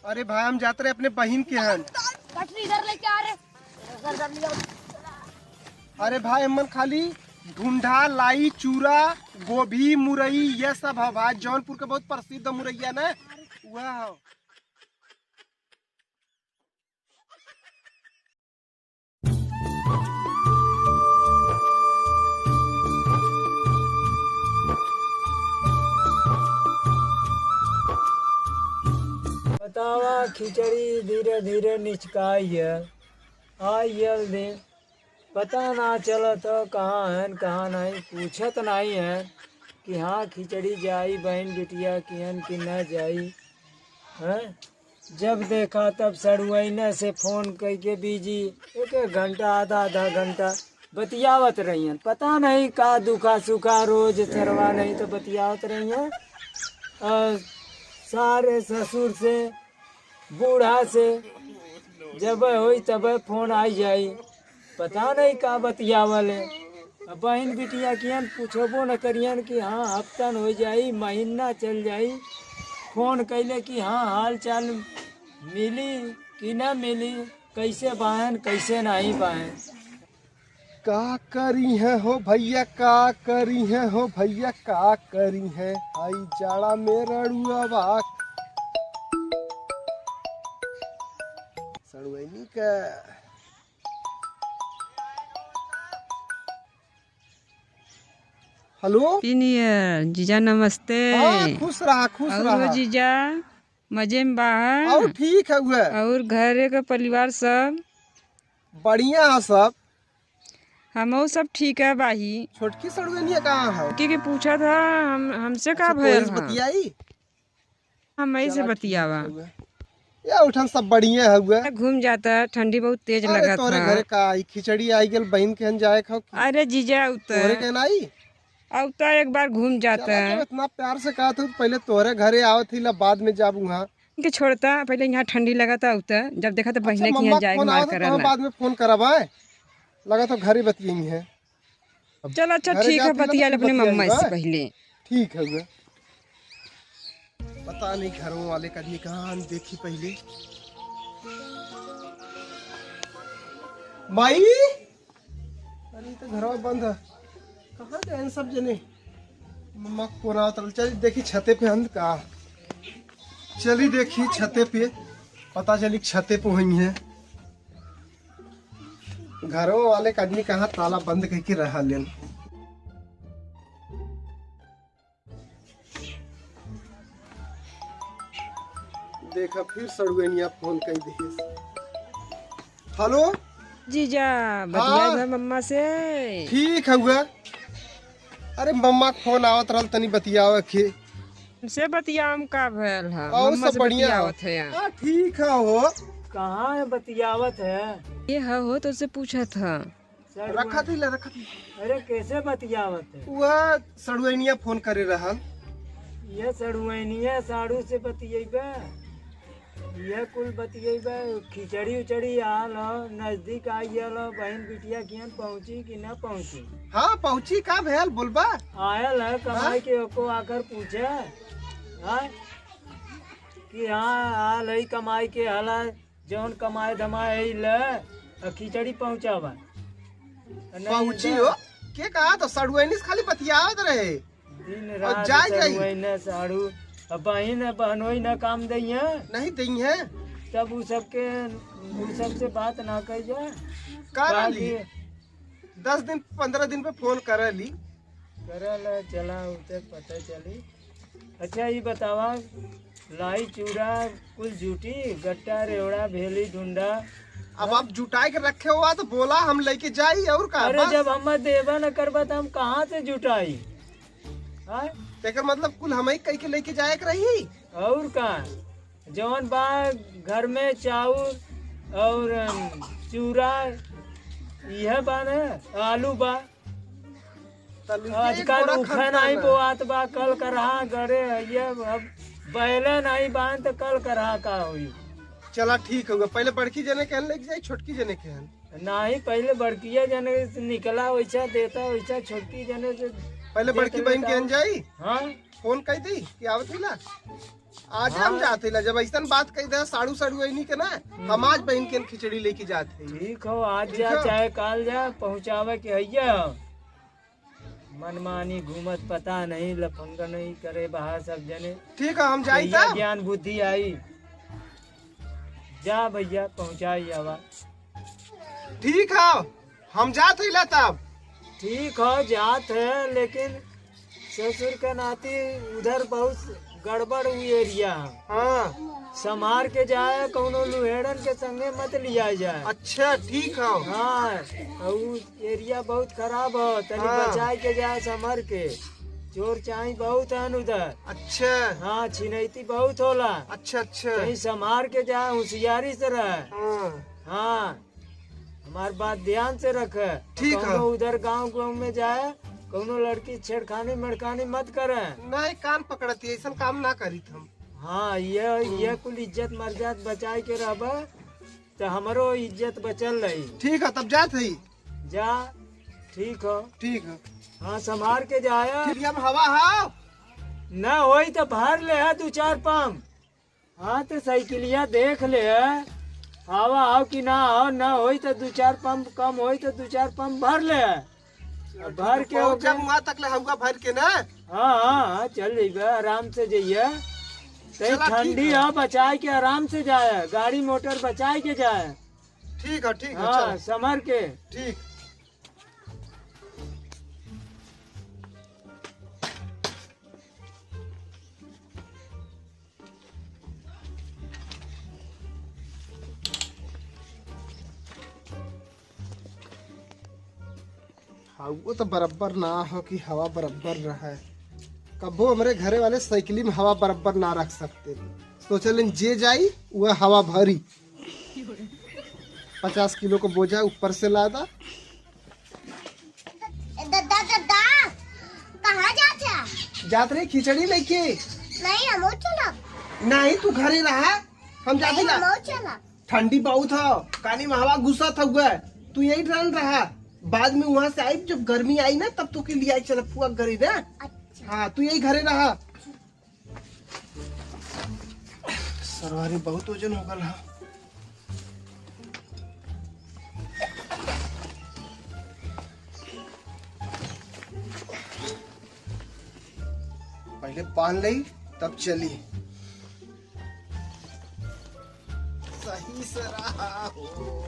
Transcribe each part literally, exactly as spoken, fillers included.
अरे भाई, हम जात रहे अपने बहिन के हन। कटरी इधर लेके आ रे। अरे भाई, हमन खाली ढूंढा, लाई, चूरा, गोभी, मुरई, ये सब है भाई। जौनपुर के बहुत प्रसिद्ध मुरैया ना, वह है। बतावा, खिचड़ी धीरे धीरे निचकाई है, आई जल्दी। पता ना चलत हो कहाँ हन, कहाँ नहीं, पूछत नहीं है कि हाँ, खिचड़ी जाई बहन बिटिया किहन कि न जाई, हैं? जब देखा तब सड़ुआइने से फोन कइके बिजी, एक एक घंटा, आधा आधा घंटा बतियावत रहियन। पता नहीं का दुखा सुखा, रोज सरवा नहीं तो बतियावत रहियन। और सारे ससुर से, बूढ़ा से, जब होई तब फोन आई जाई। पता नहीं का बतियावल है। अब बहिन बिटिया कियन पूछबो न करियन कि हाँ, हफ्तन हो जाई, महीना चल जाई, फोन कैले कि हाँ, हाल चाल मिली कि ना मिली, कैसे बाहन, कैसे नहीं बाहन। का करी है हो भैया, का करी है हो भैया, का करी है, आई जाड़ा में रड़ुआ बा। सड़ुआइनी का। हेलो। Happy New Year, जीजा नमस्ते। हाँ, खुश रहा, खुश और रहा। जीजा, मजे में बाहा? और ठीक है हुआ। और घरे का परिवार सब? बढ़िया है सब। हमहू सब ठीक है बाही। छोटकी सड़ुआइनिया कहाँ है? के, के पूछा था, हम, हमसे का अच्छा, भयल तोरे से है? बतियाई? हम ऐसे चला, ठीक बतियावा। हउवे। या उठन सब बढ़िया हउवे। घूम जाता, ठंडी बहुत तेज अरे, लगत तोरे है। घरे का आई, खिचड़ी आई गेल, बहिन के हन जाए खाओ। अरे जीजा, उ त तोरे के नाई? अब त एक बार घूम जाता। चला, तो इतना प्यार से कहा था, पहले तोरे घरे आवत ही ला, बाद में जाब उहाँ। इनके छोड़ता, पहले यहाँ ठंडी लगा था, अब त जब देखा तो अच्छा, बहिने के मम्मा यहाँ जाए के फोन मार आवत है, करला। तो बाद में फोन करब, आए? लगा तो घरे बतियई है। अब चल, अच्छा, घरे ठीक है, जाती ना, बतिया ले तो अपने बतिया मम्मा लेबा। से पहले। ठीक है बे। पता नहीं घरों वाले कभी कहाँ हम देखी पहले। माई, अरे, ये तो घरवा बंद है। कहाँ गए हैं सब जने? मम्मा को फोन आवत रहल। चल देखी छते पे हम का। चली देखी छते पे, पता चली छते पे हुई है। घरों वाले का आदमी कहाँ ताला बंद करके रहा लेन। देखा फिर सड़ुआइनिया फोन कई दिहिस। हेलो। जीजा, बतिया हाँ। बा मम्मा से। ठीक हउवे। अरे मम्मा के फोन आवत रहल, तनी बतियावे के। हमसे बतियाम का भयल है? और मम्मा सब से बढ़िया बतियावत है। हाँ, ठीक है हो। कहाँ है बतियावत है? ये है हो तो से पूछत है। सड़ुआ-, रखा थी ले, रखा थी। अरे, कैसे बतियावत है? वह सड़ुआइनिया फोन करे रहल। ये सड़ुआइनिया साढ़ू से बतियैबे? ये कुल बतियैबे? खिचड़ी उचड़ी आल हो, नजदीक आई आल हो, बहिन बिटिया कियन पहुँची कि न पहुँची? हाँ, पहुँची, का भयल, बोलबा? आयल है कमाई हाँ? के, ओको आकर पूछे, हाँ? कि हाँ, आल है कमाई के, हला जौन कमाए धमाए है, ले, आ खिचड़ी पहुँचावा। आ नहीं पहुँची तो हो? के कहा तो सड़ुआइनी से खाली बतियावत रहे। दिन और रात जाए जाई। सड़ुआइने साड़ू। अब बहिन, बहनोई ना काम दई है। नहीं दई है। तब उ सबके, उ सबसे बात ना कही जा। का का ली? कि दस दिन, पन्द्रह दिन पे फोन कर ली। करल चला, उते पता चली। अच्छा, ई बतावा, लाई चूरा कुल जूटी, गट्टा, रेवड़ा, भेली, ढूंढा। अब आप जुटाए के रखे हुआ तो बोला, हम लेके जाई, और का? अरे, बस। जब हम देबा न करबा, तो हम कहाँ से जुटाई? हाँ? तेकर मतलब कुल हम ही कह के लेके जाए के रही? और का? जौन बा घर में चाउर और, अम, चूरा, इहे बा न, आलू बा। तब इनके आजकल एक बोरा उखा खरीदा नहीं ना। बोआत बा, कल करहा गड़े है, ये अब बैले नहीं बान तो कल करहा का होई? चला ठीक होगा, पहले बड़की जने के लेके जाई, छोटकी जने के हन। नहीं, पहले बड़किया जने से निकला, वैसा देता, वैसा छोटकी जने से पहले बड़की बहन के यहाँ जाई, हाँ। फोन कइ दी कि आवत ही ला। आज हम जात ही ला, जब अइसन बात कइ दे, साड़ू साड़ू अइनी के ना, हम्म। हम आज बहन के खिचड़ी लेके जात ही। ठीक हो, आज ठीक जा हो। चाहे काल जा, पहुँचावे के हइया। मनमानी घूमत पता नहीं, लफंगा नहीं करे बाहर सब जने। ठीक है, हम जाई भैया तब। ज्ञान बुद्धि आई। जा भैया, पहुँचाई आवा। ठीक है, हम जात ही ला तब। ठीक है, जात है, लेकिन ससुर के नाती उधर बहुत गड़बड़ हुई एरिया है। हाँ। संभार के जाए, कौनो लुहेड़न के संगे मत लिया जाए। अच्छा, ठीक है। हाँ, और एरिया बहुत खराब हो, तनी हाँ। बचाए के जाए समर के। चोर चाई बहुत हन उधर। अच्छा। हाँ, छिनैती बहुत होला। अच्छा, अच्छा। कहीं संभार के जाए, होशियारी से रहे। हाँ। हाँ, हमार बात ध्यान से रखे। ठीक है। कौनो उधर गाँव गाँव में जाए, कौनो लड़की छेड़खानी मेड़खानी मत करे। नहीं, कान पकड़ती, ऐसन काम ना करीत हम। हाँ, ये, ये कुल इज्जत मर्याद बचाए के रहबा। तो हमरो इज्जत बचल रही। ठीक है, तब जात ही। जा, ठीक हो। ठीक है। हाँ, संभार के जाया। फिर हम हवा हाव। ना होई तो भर ले है दो चार पंप। हाँ, तो साइकिलिया देख ले है, हवा आओ कि ना आओ, ना होई तो दो चार पंप कम होई तो दो चार पंप भर ले है। भर के बहुत ओके। जब वहाँ तक ले हवा भर के ना। हाँ, हाँ, हाँ, चल जइबे, आराम से जइए। तई चला, ठीक ठंडी है। है, बचाए के आराम से जाए, गाड़ी मोटर बचाए के जाए। ठीक है, ठीक है, हाँ, चला। समर के। ठीक। हवा तो बराबर ना हो कि हवा बराबर रहे। कबो हमरे घरे वाले साइकिली में हवा बराबर ना रख सकते। सोचलन जे जाई वह हवा भरी। पचास किलो को बोझा ऊपर से लादा। दादा, दादा, कहाँ जात है? जात रही खिचड़ी लेके। नहीं, हम चलब। नहीं, तू घरे रहा, हम जाते नहीं, ना। हम चलब। ठंडी बहुत हो, कानी में हवा घुसत हउए, तू यही ठन रहा। बाद में वहाँ से आई, जब गर्मी आई ना, तब तो के लिए आई, चल फुआ घरे ना। अच्छा। हाँ, तू यही घरे रहा। सरवारी बहुत वजन हो गल है। पहले बांध लई, तब चली। सही से रहा हो।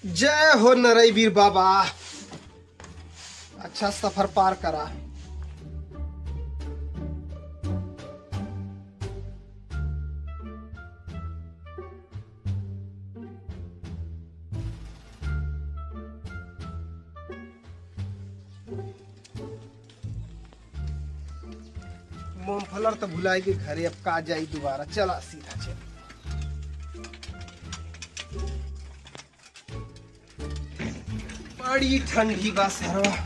जय हो नरई वीर बाबा, अच्छा सफर पार करा। मोमफलर तो भुलाई के घरे, अब का जाई दोबारा। चला सीधा चल। बड़ी ठंडी बा सरवा।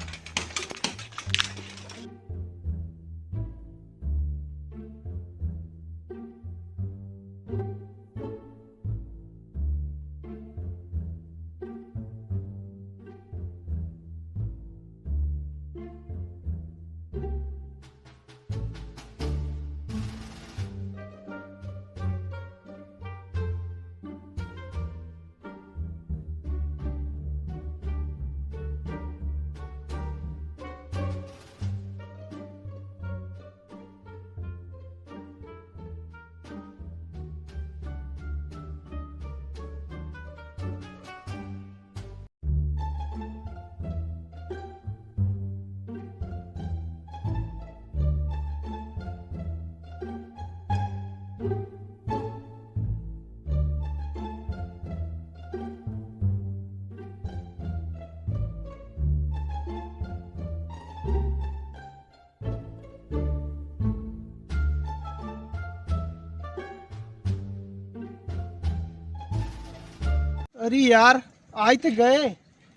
अरे यार, आई तो गए।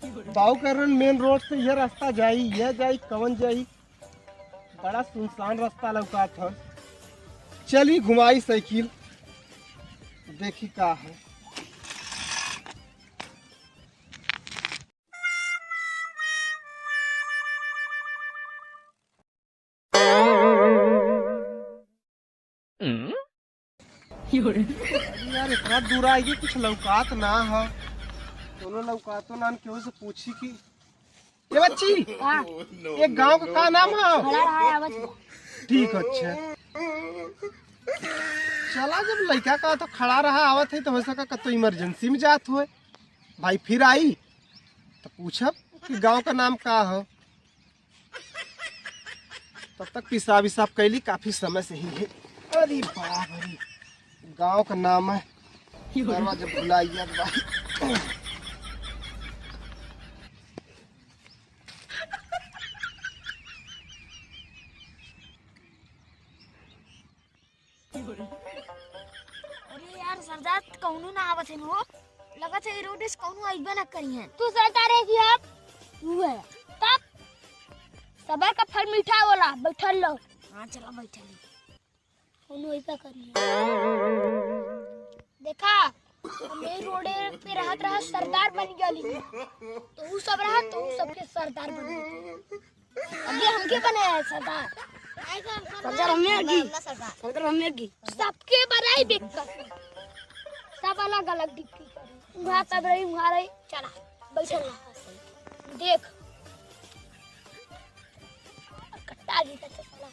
बाऊ करन मेन रोड से यह रास्ता जाई, यह जाई, कवन जाई? बड़ा सुनसान रास्ता लौकात ह। चली घुमाई साइकिल, देखी का है। अरे यार, इतना दूर आइगे, कुछ लौकात ना ह। कोनो लौकातो ना, केहू से पूछी कि, ए बच्ची, हाँ। एक गांव का का नाम ह? खड़ा रहा है, बस। ठीक, अच्छा। चला, जब लइका का तो खड़ा रहा आवत है, तो हो सका कतो इमरजेंसी में जात होए। भाई फिर आई, तो पूछब कि गांव का नाम का ह। तब तक पेशाब विशाब कैली, काफी समय से ही है। अरे बाप रे, गांव का नाम है, दरवाजा भुलाइया भाई। अरे यार सरदार, कौनो ना आवत है हो। लगत है ई रोड से कौनो अइबे ना करी है। तू सरदार है कि हम? तू है। तब सबर का फल मीठा होला, बैठल रहो। हाँ, चला बैठल ही। कौनो अइबे करी है। देखा, हम यही रोडे पे रहत रहा, सरदार बन गया। तो ऊ सब रहा, तो ऊ सबके सरदार बन गया। अब ये हमके बनाया है सरदार। सरदार हमें की। सरदार हमें की। सबके बनाई बेकार। सब अलग अलग डिप्टी करी। वहाँ सब रही, वहाँ रही। चला, बैठल रहा। देख। कट्टा जी का चला।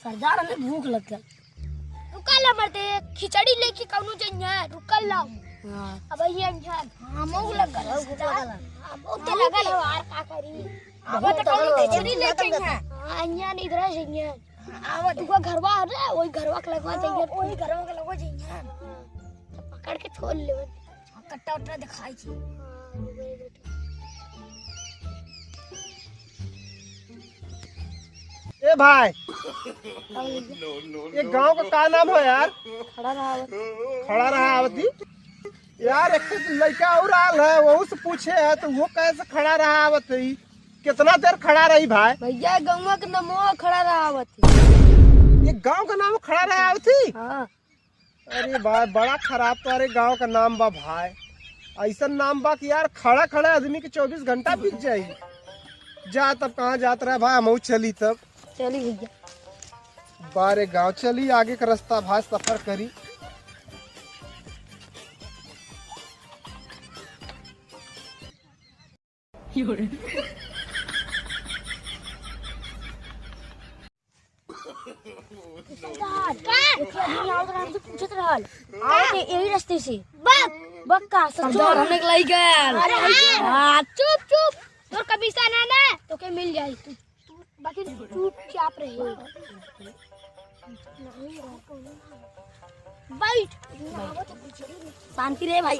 सरदार, हमें भूख लग गल। रुकल ला मर्दे, खिचड़ी लेके कौनो जइहे, रुकल ला। हाँ। अब ये अंझन। हाँ, भूख लग गल। भूख लग गल। हाँ, भूख तो लगल हो, यार, का करी? अब तो कौनो खिचड़ी लेके जइहे। हाँ, अंझन इधर जइहे। हाँ, आवत। तू का घरवा है रे, वही घरवा के लगवा जइहे। वही घरवा के लगवा जइहे। तो पकड़ के छोड़ ले। हाँ, कट्टा उट्टा दिखाई छी। ए भाई, ये गांव का का नाम है यार? खड़ा रहा आवत। खड़ा रहा आवत ही? यार, एक ठे लइका और आल है, वहू से पूछे है, तो वो कैसे खड़ा रहा आवत है? कितना देर खड़ा रही भाई? भैया, गौवा के नमवा खड़ा रहा आवत है। ये गांव का नाम खड़ा रहा आवत ही? हाँ। अरे भाई, बड़ा खराब तोहरे गांव का नाम बा भाई। ऐसन नाम बा कि यार, खड़ा खड़ा आदमी के चउबीस घंटा बीत जाई। जा तब, कहाँ जात रहे भाई, हमहू चली तब। चली भैया। बारे गांव चली, आगे का रास्ता भाई सफर करी। सरदार, का? एक आदमी आवत रहल, हमसे पूछत रहल। आवत है यही रास्ते से। बक। बक का, सचो? सरदार, हमने के लाई गयल। अरे हाँ। हाँ, चुप, चुप। तोर कमीशन है ना, तोके मिल जाई। तू, तू, बाकी चुपचाप रही। बैठ। शांति रे भाई।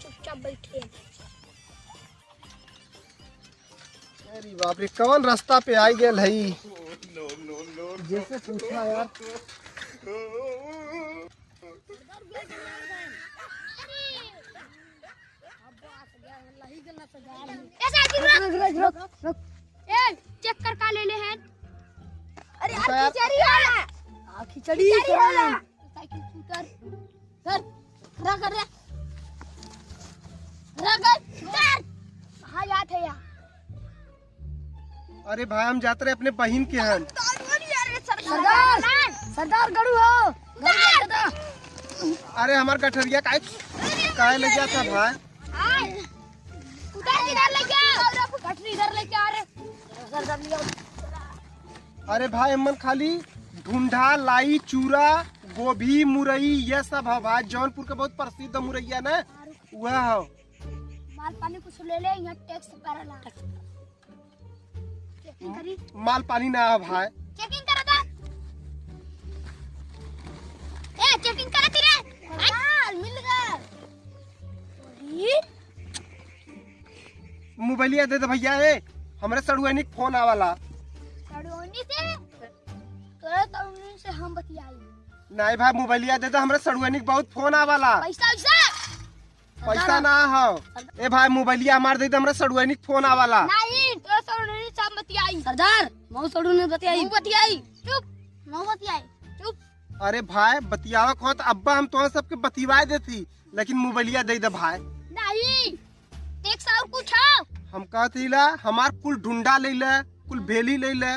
चुपचाप बैठे। अरे बाप रे, कौन रास्ता पे आई गेल हई? जैसे पूछा यार। ए, साइकिल रोक। रुक, रुक, रुक, रुक। ए, चेक कर का ले ले हैं? अरे यार, रुको यार। खिचड़ी वाला। आ, खिचड़ी खिचड़ी वाला। वाला। साइकिल उतर। सर, खड़ा कर रे। खड़ा कर। सर। कहाँ जात है यार? अरे भाई, हम जात रहे अपने बहिन के हन। सरदार, सरदार गड़ू हो। गड़ू हो। अरे हमार गठरिया काहे, काहे ले जाता भाई? आय। उधर, इधर लेके आओ। गठरी इधर लेके आ रे। सरदार ले आओ। अरे भाई, हमन खाली ढूंढा, लाई, चूरा, गोभी, मुरई, ये सब है भाई। जौनपुर के बहुत प्रसिद्ध मुरैया ना, वह है। माल पानी कुछ ले ले, यहाँ टैक्स भरला। चेकिंग करी। माल पानी ना है भाई। चेकिंग करा था। ए, चेकिंग करा थी रे। सरदार, मिल गए। अरे, मोबाइलिया दे दे भैया, ए, हमरे सड़ुआनी के फोन आवाला। सड़ुआनी से? तोरे सड़ुआनी से हम बतियाई। नहीं भाई, मोबाइलिया दे दे, हमरे सड़ुआनी के बहुत फोन आवाला। पैसा, पैसा? पैसा ना हो। ए भाई, मोबाइलिया हमार दे दे, हमरे सड़ुआनी के फोन आवाला। नहीं, तोरे सड़ुआनी से हम बतियाई। सरदार, मऊ सड़ू ने बतियाई। मऊ बतियाई। चुप, मऊ बतियाई। चुप। अरे भाई, बतियावा को तो अब्बा हम तोहन सबके बतियाए देती, लेकिन मोबाइलिया दे दे भाई। नहीं, एक सौ कुछ हो। हम कहती ला, हमार कुल ढुंडा ले ले, कुल भेली ले ले,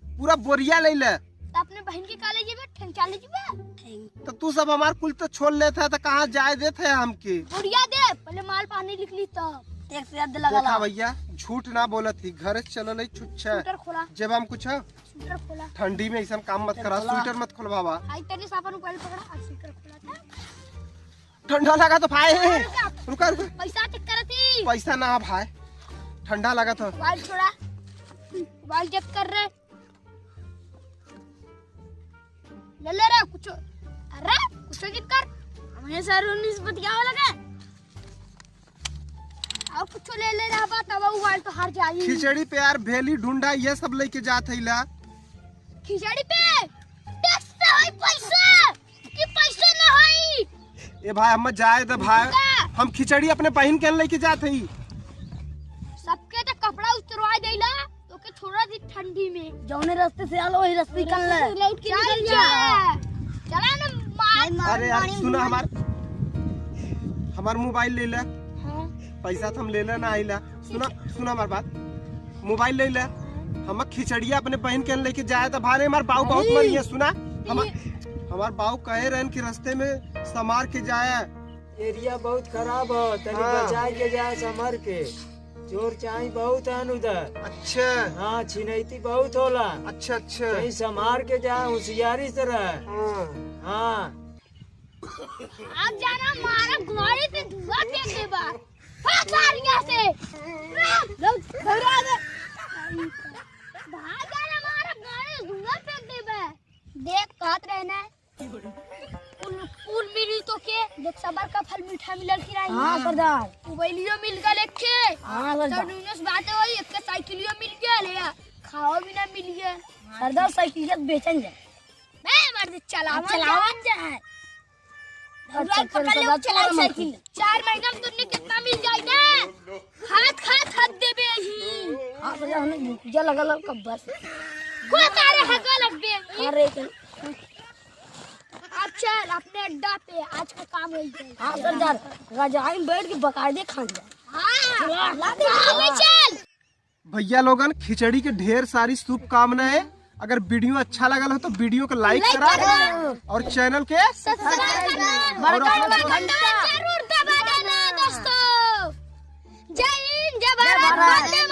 पूरा बोरिया ले ले। तो अपने बहन के का ले जीबे? ठेंचा ले जीबे? तो तू सब हमार कुल तो छोड़ लेत है, तो कहाँ जाए देत है हमके? बोरिया दे, पहले माल पानी लिख ली तब। एक से ज्यादा लगा देखा ला। भैया, झूठ ना बोलत ही, घर से चलल ही छुच्छा। स्वेटर खोला। जब हम कुछ स्वेटर खोला। ठंडी में ऐसा काम मत चल करा, खोला। स्वेटर मत खोलवावा। आई तेरे सापन मोबाइल पकड़ा, और स्वेटर खोला था। ठंडा लगा तो भाई। रुका, रुका, रुका। पैसा check करत ही। पैसा ना भाई, ठंडा लगा तो। मोबाइल छोड़ा, मोबाइल check कर रे। ले ले रे कुछ। अरे कुछ check कर। हमें सर उन्नीस बतियावा लगा। और कुछ ले ले रहा बात, अब मोबाइल तो हार जाई। खिचड़ी पे यार भेली ढुंडा ये सब लेके जात है ला। खिचड़ी पे tax पे होई पैसा। कि पैसा ना होई। ए भाई, हम जाए दे भाई। का? हम खिचड़ी अपने बहिन के लेके जात हई। सबके तो कपड़ा उतरवा देला, तो के छोड़ा दी ठंडी में। जौने रास्ते से आलो, वही रास्ते निकल ले। लौट के चल निकल जा। जा। चला ना, मार। नहीं, मार, अरे यार, मारी सुना मार। हमार, हमार मोबाइल ले ले। हाँ। पैसा तो हम ले ले ना आइला। सुना, सुना हमार बात। मोबाइल ले ले। हम खिचड़िया अपने बहन के लेके जाए तो भारे हमार बाऊ बहुत अरे। मरिए। सुना, हम, ये हमार बाऊ कहे रहन कि रास्ते में संभार के जाए। एरिया बहुत खराब हो, तनी हाँ। बचाए के जाए संभर के। चोर चाई बहुत हन उधर। अच्छा। हाँ, छिनैती बहुत होला। अच्छा, अच्छा। कहीं संभार के जाए, होशियारी से रहे। हाँ। हाँ। आज जाना मारा गाड़ी से धुआं फेंक देबा। भाग मार यहाँ से। भाग, भाग, भाग, भाग। भाग जाना मारा गाड़ी से धुआं फेंक देबा। देख, कहत रहे ना, कुल, कुल मिली तो के, देख, सबर का फल मीठा मिलल कि नहीं? हाँ, सरदार। मोबाइलियो मिल गल एक ठे। हाँ, सरदार। तो न्यूनस बातें होई, एक ठे साइकिलियो मिल गया, ले आ, खाओ भी ना मिल गया। सरदार, साइकिलिया बेचन जाए। बे, मर्द, चलावन चलावन जाए। जाए। अच्छा, मोबाइल पकड़ ले, सरदार, चला चला साइकिल। मत। चार महीना में तुमने कितना मिल जाए ना? हाथ, हाथ, हाथ देबे ही। हाँ, सरदार, हमने भूजा लगा लो कब बस। को तारे हगा लगबे ही। अरे, चल। अब चल अपने अड्डा पे, आज का काम हो गया। हाँ सरदार, रजाई में बैठ के बकायदे खान जाए। हाँ, चला, ला दे। चल। भैया लोगन, खिचड़ी के ढेर सारी शुभकामनाएं। अगर वीडियो अच्छा लगल हो तो वीडियो को like like करा करा। और चैनल के subscribe करना। और बड़का अपना वाला घंटा जरूर दबा देना दोस्तों। जय हिंद, जय भारत, वंदे